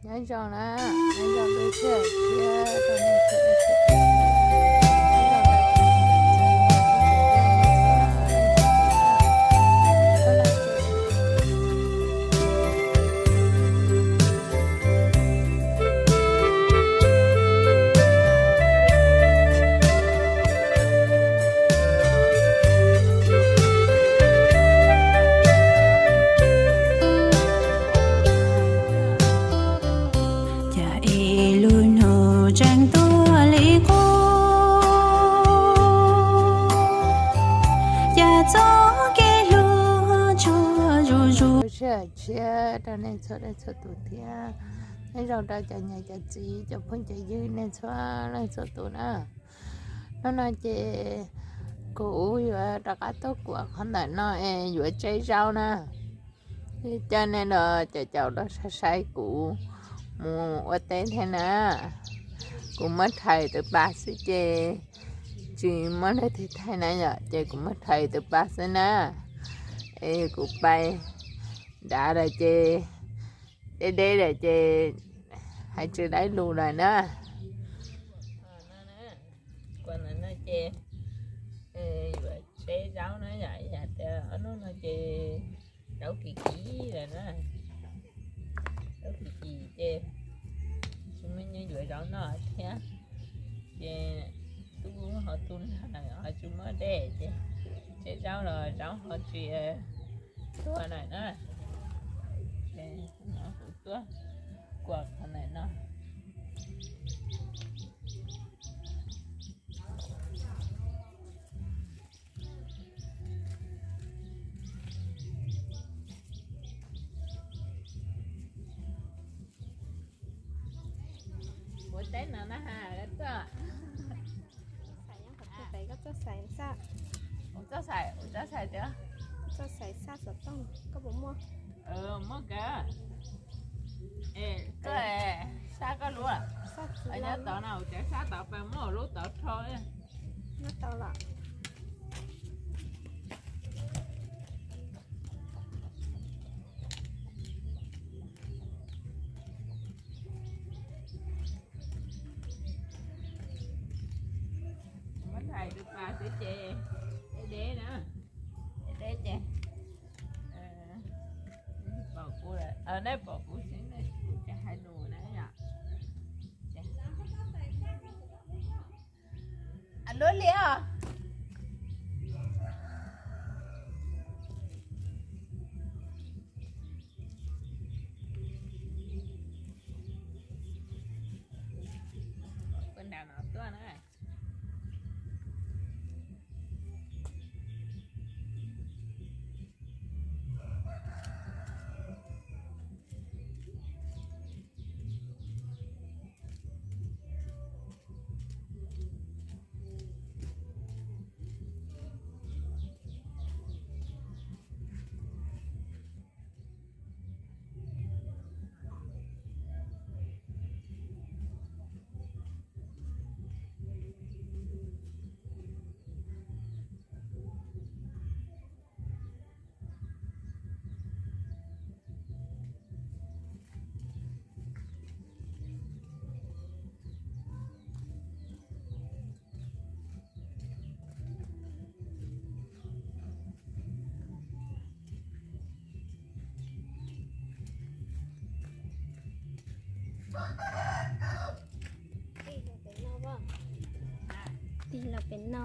Nyob zoo na, nyob zoo tus tij thiab rau nej txhua leej txhua tus. Cas ib lub hnub tseem tuaj li qub, cas txoj kev hlub tsuag zuj zus. Ua tsaug rau nej txhua leej txhua tus thiab, nyob zoo rau cov niam cov txiv cov phooj cov ywg nej txhua leej txhua tus na. Hnub no ces kuv yuav rov qab tuaj kuam qhov ntawm no es yuav tseb zaub na. Li cas nej los caum caum los saib saib kuv mus ua teb thiab na. Kuv muab rhais tus pas xwb ces tsis muaj leej twg thaij na yom, ces kuv muab rhais tus pas xwb na. Es kuv pais nrad lawm ces deb deb lawm ces hais tsis tau lus lawm na. Kuam ntawm no ces yuav tseb zaub na yom, yam tias ob hnub no ces zaub kim kim lawm na. Zaub kim kim ces tsis muaj nyiaj yuav zaub noj thiab. Ces tub ho tu nag ho tsis muaj dej ces tseb zaub los zaub ho tsis tuag lawm na. Ces kuv tuaj kuam qhov ntawm no. Ua teb no na has tuaj. Koj txoj xais, koj txoj xais tias, koj txoj xais sab xov tooj koj puas muaj? Muaj kawg. Es koj sab koj lub, nyob tod no, cov sab tod pas muaj lub tod rho. Nyob tod los. Muab rhais tus pas xwb ces deb deb na, deb deb ces pom kuv, nej pom kuv xwb, kuv tsis hais lus na yom. Lub li os. Peb nram no tuaj na. Tig los pem no.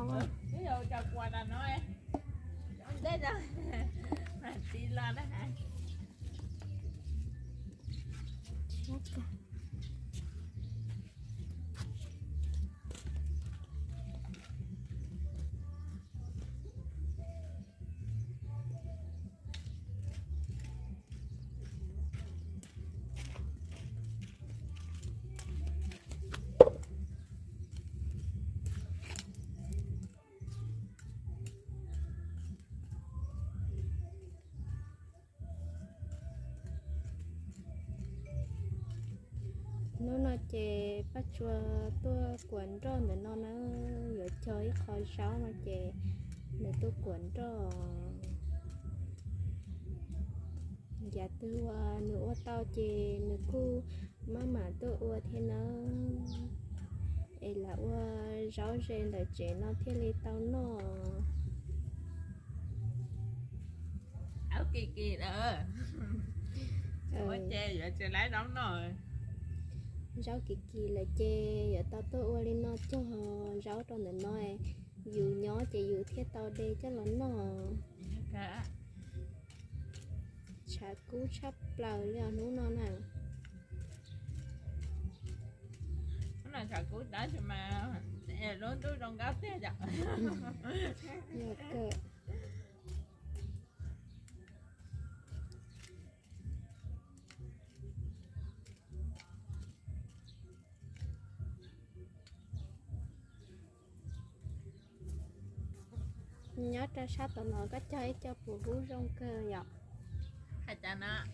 Hnub no ces Paj Tsua tuaj kuam nroj ntawm no na, yuav cog ib qho zaub no ces nws tuaj kuam nroj. Yav twg uas nws ua tau ces nws kuj tuaj ua thiab na. Es lam ua zaub ze ntawm tsev no thiaj li tau noj. Zaub kim kim lawm, ua ces yuav tsis laib zaub noj. Zaub kim kim lawm ces yuav tau tuaj ua li no cog zaub rau ntawm no, yus nyob ces yus thiaj tau de coj los noj. Tshav kub tshaj plaws li os hnub no na. Hnub no tshav kub tab sis mas lub ntuj zoo nkauj tiag yom. Nyob rau sab tom no koj cog ib co pum hub zoo kawg yom.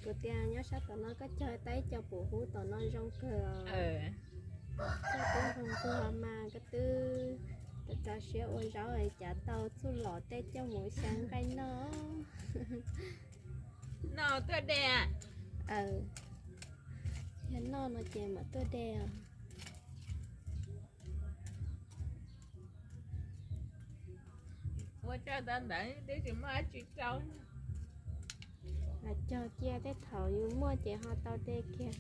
Kuv tias nyob sab tom no koj cog tau ib co pum hub tom no zoo kawg. Koj twb nquag nquag mas koj twb tau siab ua zaub es cav tau txuj lom tej coj mus xyaw nqaij noj. Noj tuaj de. Yog noj no ces mam tuaj de os. Ua cog tau ntawd twb tsis muaj dab tsi rau. Cog cia tej thaum yus muaj ces ho tau de kiag.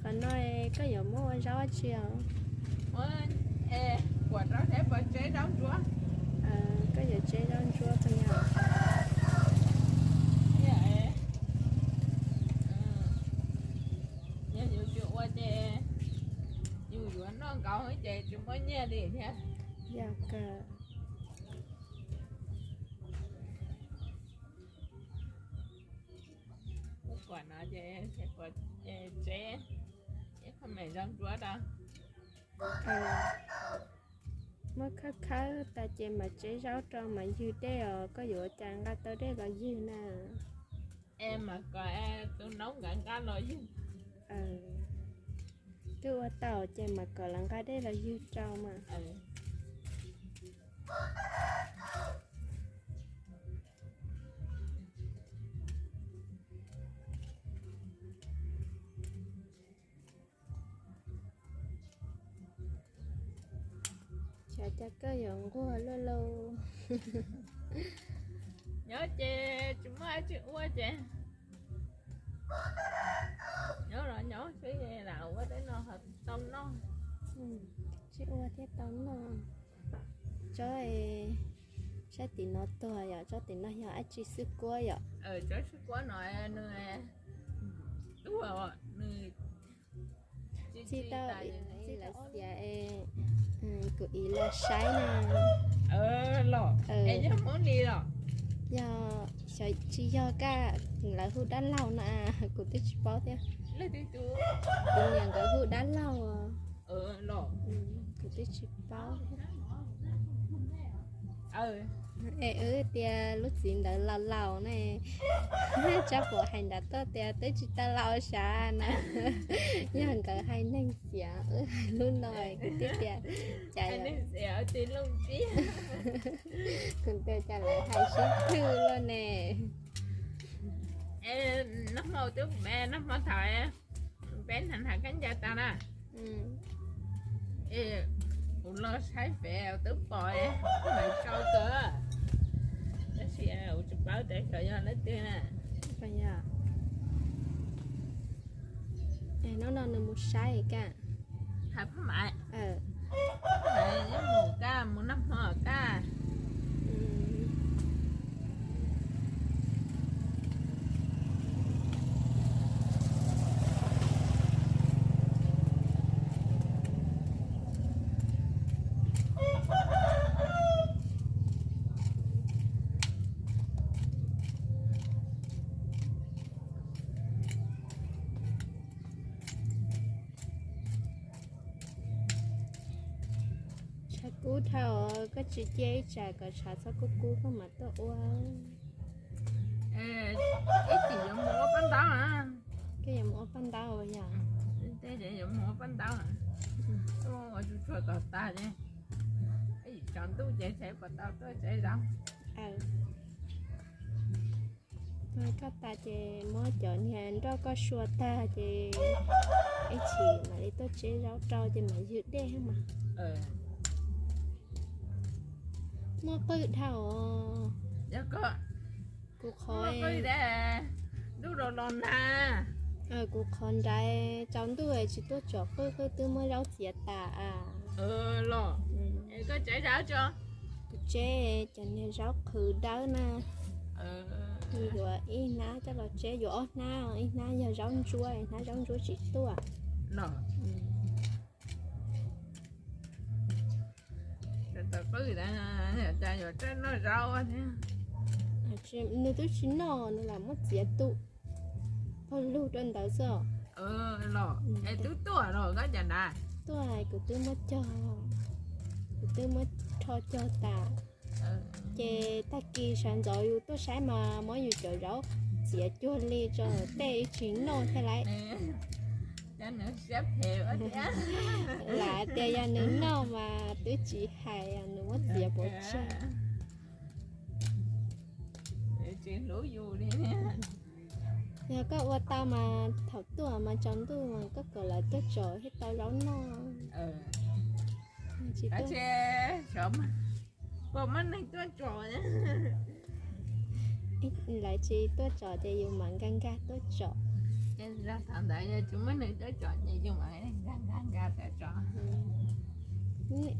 Qhov no koj yuav muab ua zaub dab tsi os? Kuam rau thiab pov tseb zaub ntsuab. Koj yuav tseb zaub ntsuab puas yog? Yog yus tsis ua ces yus yuav noj nkaus ces tsis muaj nyiaj li thiab. Yog kawg. Kuam no ces tseb ib qho me zaub ntsuab rau. Muab khawb khawb tas ces mam tseb zaub rau mam ywg dej os. Koj yuav ua cas nqa tau dej los ywg na? Es mam kom tus noob nkawd nqa los ywg. Twb ua tau ces mam kom lawv nqa dej los ywg rau mas. Xyov cas koj yuav nquag luaj lauj. Nyob ces tsis muaj dab tsi ua ces nyob los nyob xwb, lam ua tej no ho tau noj. Tsis ua thiab tau noj. Tsob, tsob tim no tuag yom, tsob tim no yog dab tsi, xwb kuab yom? Tsob xwb kuab no nws tuag, nws txi tau, lawv xiav es kuv ib los saib na. Los es yog Hmoob li los? Yog, xyov tsis yog kaj, lawv hu dab laug na, kuv twb tsis paub thiab. Kuv niam nkawd hu dab laug. Kuv twb tsis paub. Es wb tias lub txiv ntawd laus laus ne, tsab puas hais nram tuaj tias twb tsis tau laus sav na. Yog nkawd hais neeg xiav, wb hais lub no kuv twb tias cas, kuv tias cas lawv hais sib thwj luaj ne. Nag hmo twb, nag hmo thaum peb hnav hnav khaub ncaws tas na, kuv los saib pem twb pom, lawv sau kawg, tab sis kuv tsis paub tias xyov yog leej twg na. Hnub no nws mus saib kaj. Hais Phaj Maiv, Phaj Maiv mus kaj, mus nag hmo kaj. Tshav kub dhau, koj tsis cia ib tsam kom tshav txhob kub kub koj mam tuaj ua. Ib chim yuav mus ua paj ntaub na. Koj yuav mus ua paj ntaub yog? Tej yuav mus ua paj ntaub, tuaj ua tsuag tsuag kom tag ces ib chim tsaus ntuj ces saib puas tau tuaj tsev zaub. Koj tas ces muab cov niag nroj koj sua tag ces ib chim mam li tuaj tseb zaub rau ces mam ywg dej mas. Muaj qwj dhau. Kuv qhov, kuv qhov nrad tsaus ntuj tsis tuaj tsom qwj, qwj twb muab zaub txiav tas. Los, koj tseb zaub tso. Kuv tseb cov niag zaub qhwv dawb na. Yuav ib hnab coj los tseb, yuav ob hnab, ib hnab yog zaub ntsuab, ib hnab zaub ntsuab tsis tuaj. Tau qwj, cas yuav tseb noj zaub thiab. Nws twb tsis noj, nws lam muab txiav tu pog lug rau ntawd xwb. Los, es twb tuaj los koj cov nrad? Tuaj, kuv twb muab cog, kuv twb muab rho cog tas. Ces tag kis sawv ntxov yus tuaj saib mas muab yus cov zaub txiav cuag li tso, tej tsis noj thiab lauj. Lam tias yog nws noj mas twb tsis hais, nws muab txiav pov tseg. Yog koj ua tau mas thaum tuaj mas tsaus ntuj mas koj kom lawv tuaj tsom thiaj tau zaub noj. Lawv tsis tuaj tsom ces yus mam nkag nkag tuaj tsom. Thaum ntawd yog tsis muaj neeg tuaj tsom ces yus mam nkag nkag tuaj tsom.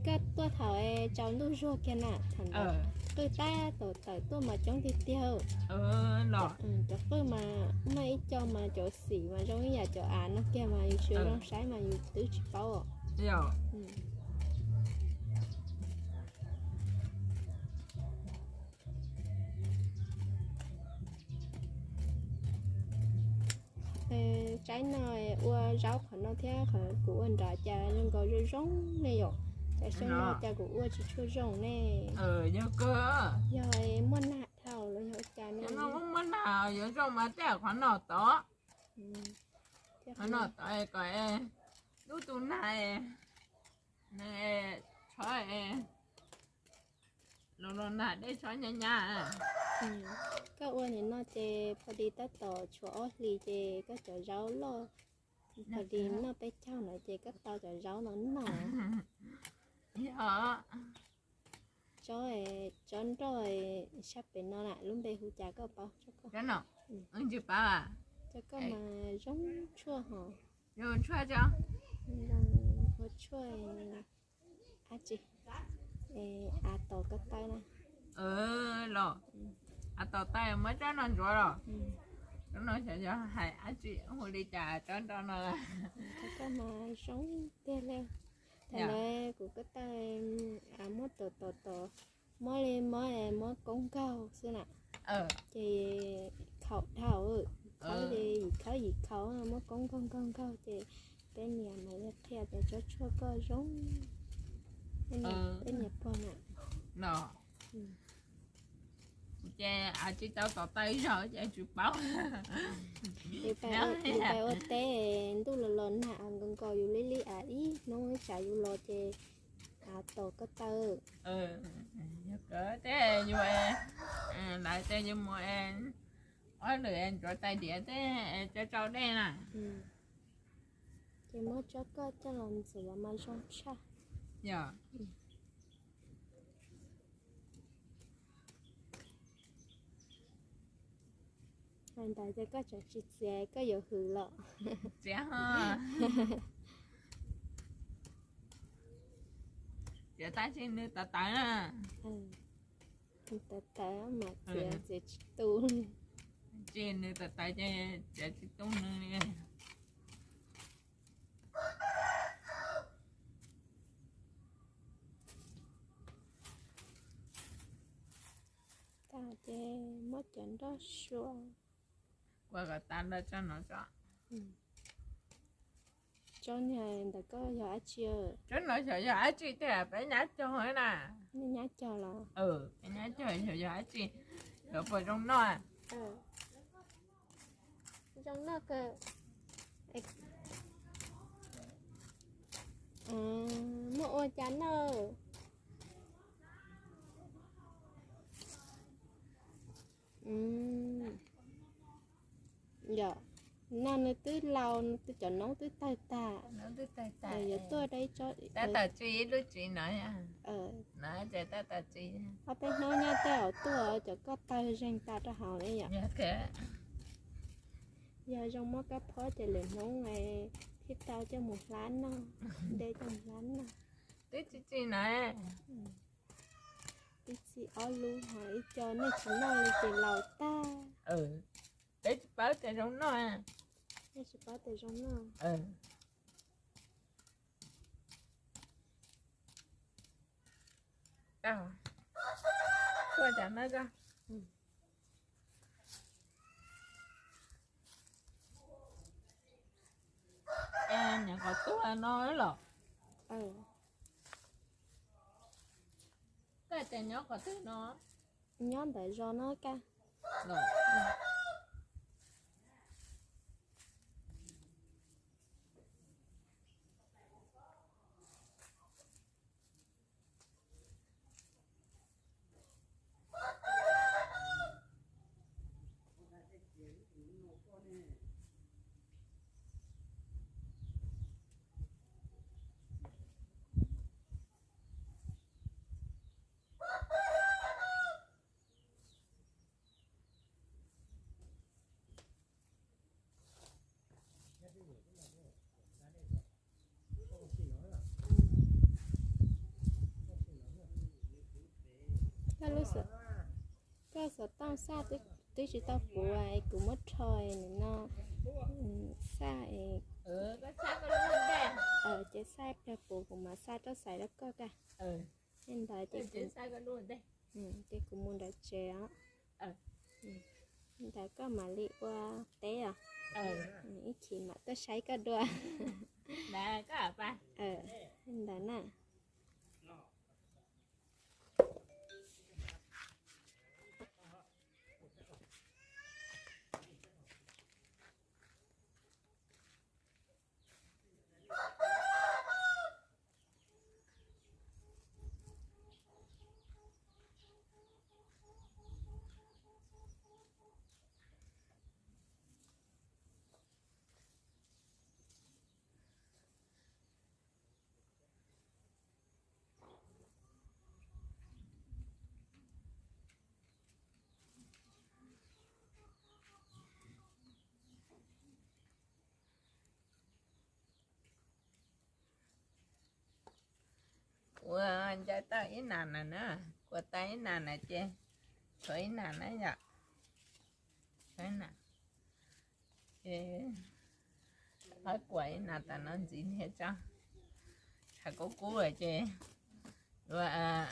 Koj tuaj thaum tsaus ntuj zuag kiag na, thaum ntawd qwj tab tom tawm tuaj mas coob tiag tiag. Los, cov qwj mas muaj ib co mas cov xim mas zoo ib yam cov av no kiag mas yus tsis zoo saib mas yus twb tsis paub os. Tsaib no ua zaub qhov no thiab qhov kuv ua nrad cas zoo nkaus zoo zoo ne yom. Cas xyoo no cas kuv ua tsis tshua zoo ne? Yog muaj nag dhau los yog cas ne? Muaj nag yuav zoo mas tej qhov no tod, qhov no tod kom lub tus nag, nag tshob, los los nag dej tshob nyab nyab. Koj ua nim no ces pho dis tab tom tshuav ob hlis ces koj cov zaub loj, pho dis noj peb caug no ces koj tau cov zaub no noj. Yog. Tsob, tsob nroj sab pem no na lub npe hu cas koj paub? Tsob no, tsis paub. Tsob koj mas zoo tshuaj hos. Zoo tshuaj tso. Ua tshuaj dab tsi? Av tos ko taw na. Los, av tos taw muab tsob no ntxuav los? Tsob no xyov yog hais dab tsi hu li cas tsob nroj no. Tsob koj mas zoo tiag li. Thaum ntawd kuv ko taw muab tos tos tos, muab li muab muab koob nkaug xwb na. Ces khaum dhau, khaub ces yim khaub yim khaub muab koob nkaug nkaug nkaug ces peb niam mas li qhia tias tsob tshuaj koj zoo. Peb niam pog na. Ces tsis tau tos taw zaug ces tsis paub. Yus pais ua teb ntuj los los nag av nkaus nkaus yus li li av ib hnub tsam yus los ces av tos ko taw. Yog kawg thiab yus, lawv tias yus mus ob lwm ntxuav tais diav thiab tsau tsau dej na. Ces muab tsob koj coj los ntxuav mas zoo tshaj. Yog. Hais ntawd ces koj tseem tsis txiav koj yuav hwm los? Txiav ho. Txiav tab sis nws tawv tawv na. Nws tawv tawv mas txiav txiav tsis tu. Tsis, nws tawv tawv ces txiav tsis tu nws li. Tas ces muab cov nroj sua. Ua kom tas lawm tso no tso. Tsob niag ntawm koj yog dab tsi? Tsob no xyov yog dab tsi tiag, peb nyab cog na. Nej nyab cog los? Peb nyab cog xyov yog dab tsi, xyov puas zoo noj. Zoo noj kawg. Muaj ua cas noj? Yog, no nws twb laus, nws twb cov noob twb tawg tag. Yuav tuaj da ib tsob, tab tom tsis ib lub tsis no, no ces tab tom tsis. Ob peb hnub nyob tej zaum tuaj cov koj tawg zeeg tas rau hauv ne yom. Yog zoo muab kab phob ces lwm hnub thiaj tau coj mus hlab noj, de coj mus hlab noj. Twb tsis tsis na. Twb txi ob lub ho ib co nej tsis noj li ces laus tag. Peb tsis paub tias zoo noj. Nej tsis paub tias zoo noj. Tuaj cas na koj. Nyob qhov tuaj no los. Koj tias nyob qhov twg no? Nyob ntawm zos no koj. Koj lub xov, koj xov tooj xaj twb tsis tau puv es kuv muab rho nws no xaj es, ces xaj pliag puv kuv mam xaj rov xaiv rau koj koj. Li ntawd ces kuv mus nram tsev os. Li ntawd koj mam li ua teb os. Ib chim mam tuaj saib koj dua. Li ntawd na. Kuv ncaws tau ib nas na, kuv tau ib nas na ces tshuav ib nas na yom. Tshuav ib nas ces qhov kuam ib nas tas no ntxiv thiab tso. Tshav kub kub ces yuav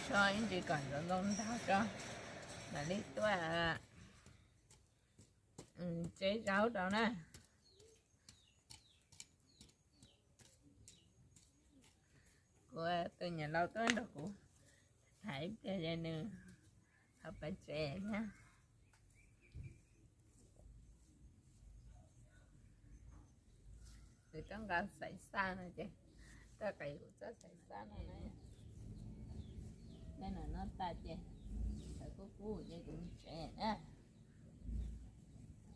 so ib ntsis kom ntxoov ntxoo ntaug tso mam li tuaj tsev zaub rau na. Kuv tus niam laus tuaj nrog kuv tham ib pliag ces nws ho pais tsev thiab. Nws tuaj nqa xaiv xaj no ces tuaj qev kuv txoj xaiv xaj no na. Tej no noj tas ces tshav kub kub ces kuv mus tsev na.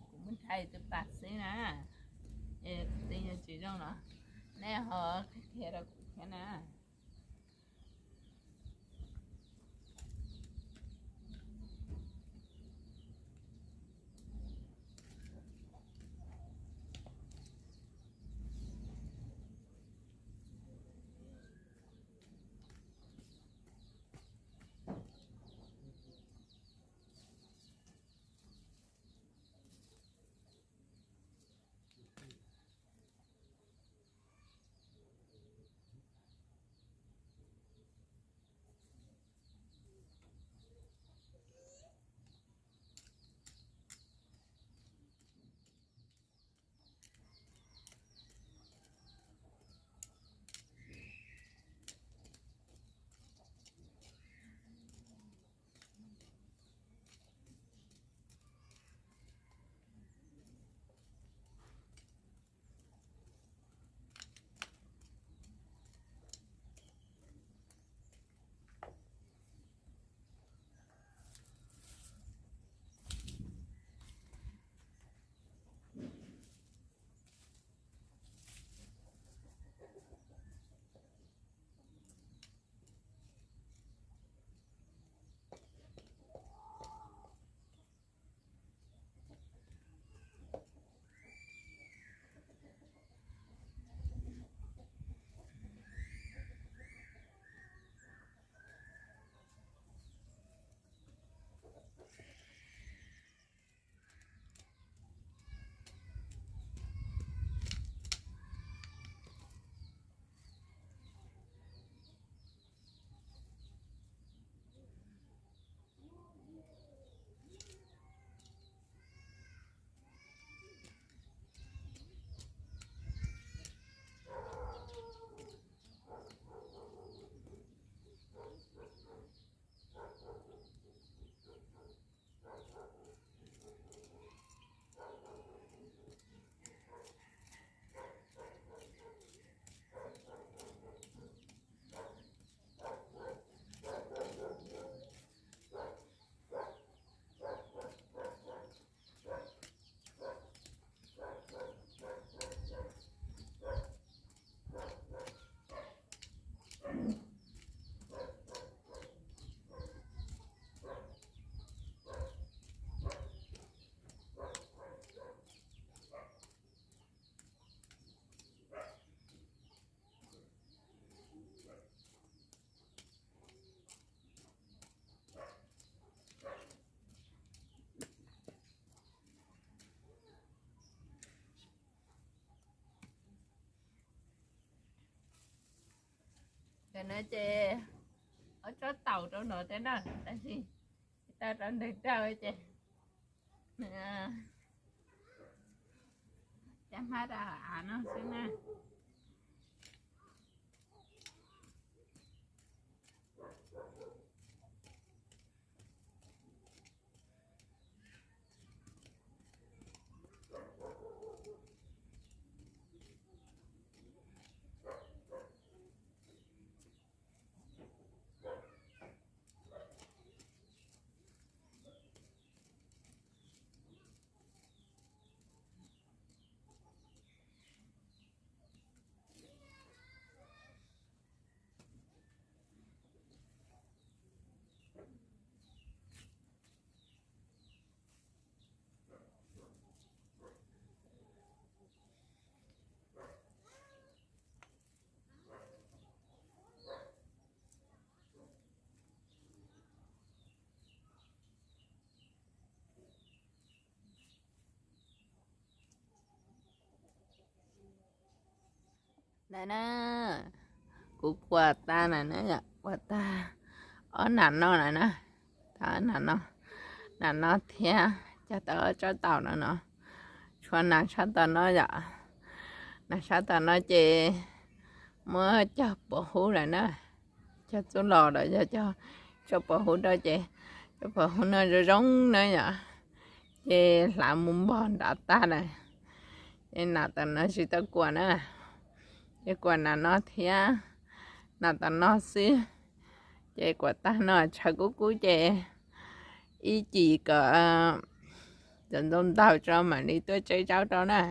Kuv muab thaij tus pas xwb na. Es tus yog tsis zoo los nej ho qhia rau kuv thiab na. No ces ob tsob taum rau no thiab na, tab sis tsis tau rau ntawg rau ces cab hmab rau hauv av no xwb na. Ntawm na, kuv kuas tas na na yom, kuas tas ob nam no na na, tas ob nam no, nam no thiab cog tau ob tsob taum no no, tshuav nam sab tom no yom, nam sab tom no ces muab cog puas hub lawm na, cog txuj lom lawm yog cog tsob puas hub rau ces tsob puas hub no zoo zoo na yom, ces hlav mus npog nrad tag lawm, ces nam tom no tsis tau kuas na, ces kuas nam no thiab nam tom no xwb, ces kuas tag no tshav kub kub ces ib cim kom txawm ntxoo ntaug tso mam li tuaj tseb zaub rau na,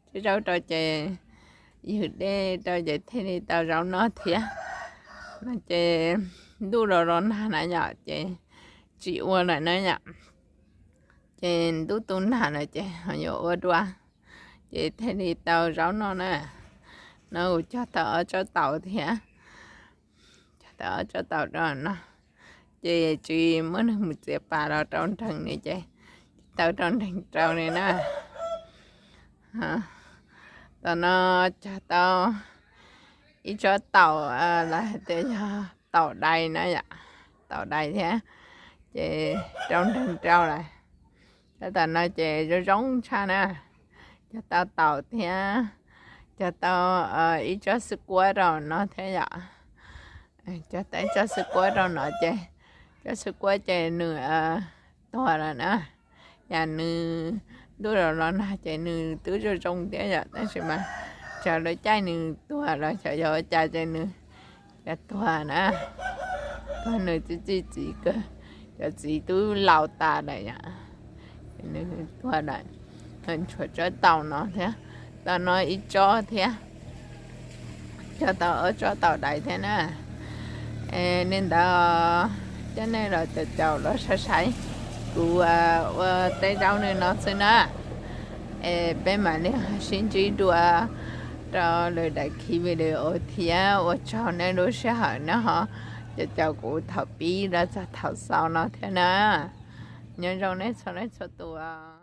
tseb zaub rau ces ywg dej rau ces thiaj li tau zaub noj thiab. No ces ntuj los los nag na yom, ces tsis ua lawm na yom, ces ntuj tu nag lawm ces ho yuav ua dua, ces thiaj li tau zaub noj na. No kuv cog tau ob tsob taum thiab, cog tau ob tsob taum rau no, ces tsis muab nws mus txiav pas los rau nreeg ni ces tsis tau rau nreeg rau ni na. Tam no cog tau ib tsob taum, lawv hais tias yog taum dais na yom, taum dais thiab, ces rau nreeg rau lawm. Cov tam no ces zoo zoo tshaj na, cog tau taum thiab, cog tau ib tsob xwb kuab rau no thiab yom. Cog tau ib tsob xwb kuab rau no ces, tsob xwb kuab ces nws tuag lawm na. Yam nws ntuj los los nag ces nws twb zoo zoo thiab yom, tab sis mas xyov lawv caij nws tuag los xyov yog ua cas ces nws tuag na. Tuag nws txiv txiv txiv kawg, cov txiv twb laus tas lawm yom, nws tuag lawm. Tshuav tsob taum no thiab, tam no ib tsob thiab, cog tau ob tsob taum dais thiab na. Li ntawd, coj nej los caum caum los saib saib kuv ua teb zaub li no xwb na. Es peb mam li sib ntsib dua rau lwm daim khiv video thiab, ua tsaug nej lub sij hawm na ho caum caum kuv thaum pib los txog thaum xaus no thiab na. Nyob zoo nej txhua leej txhua tus.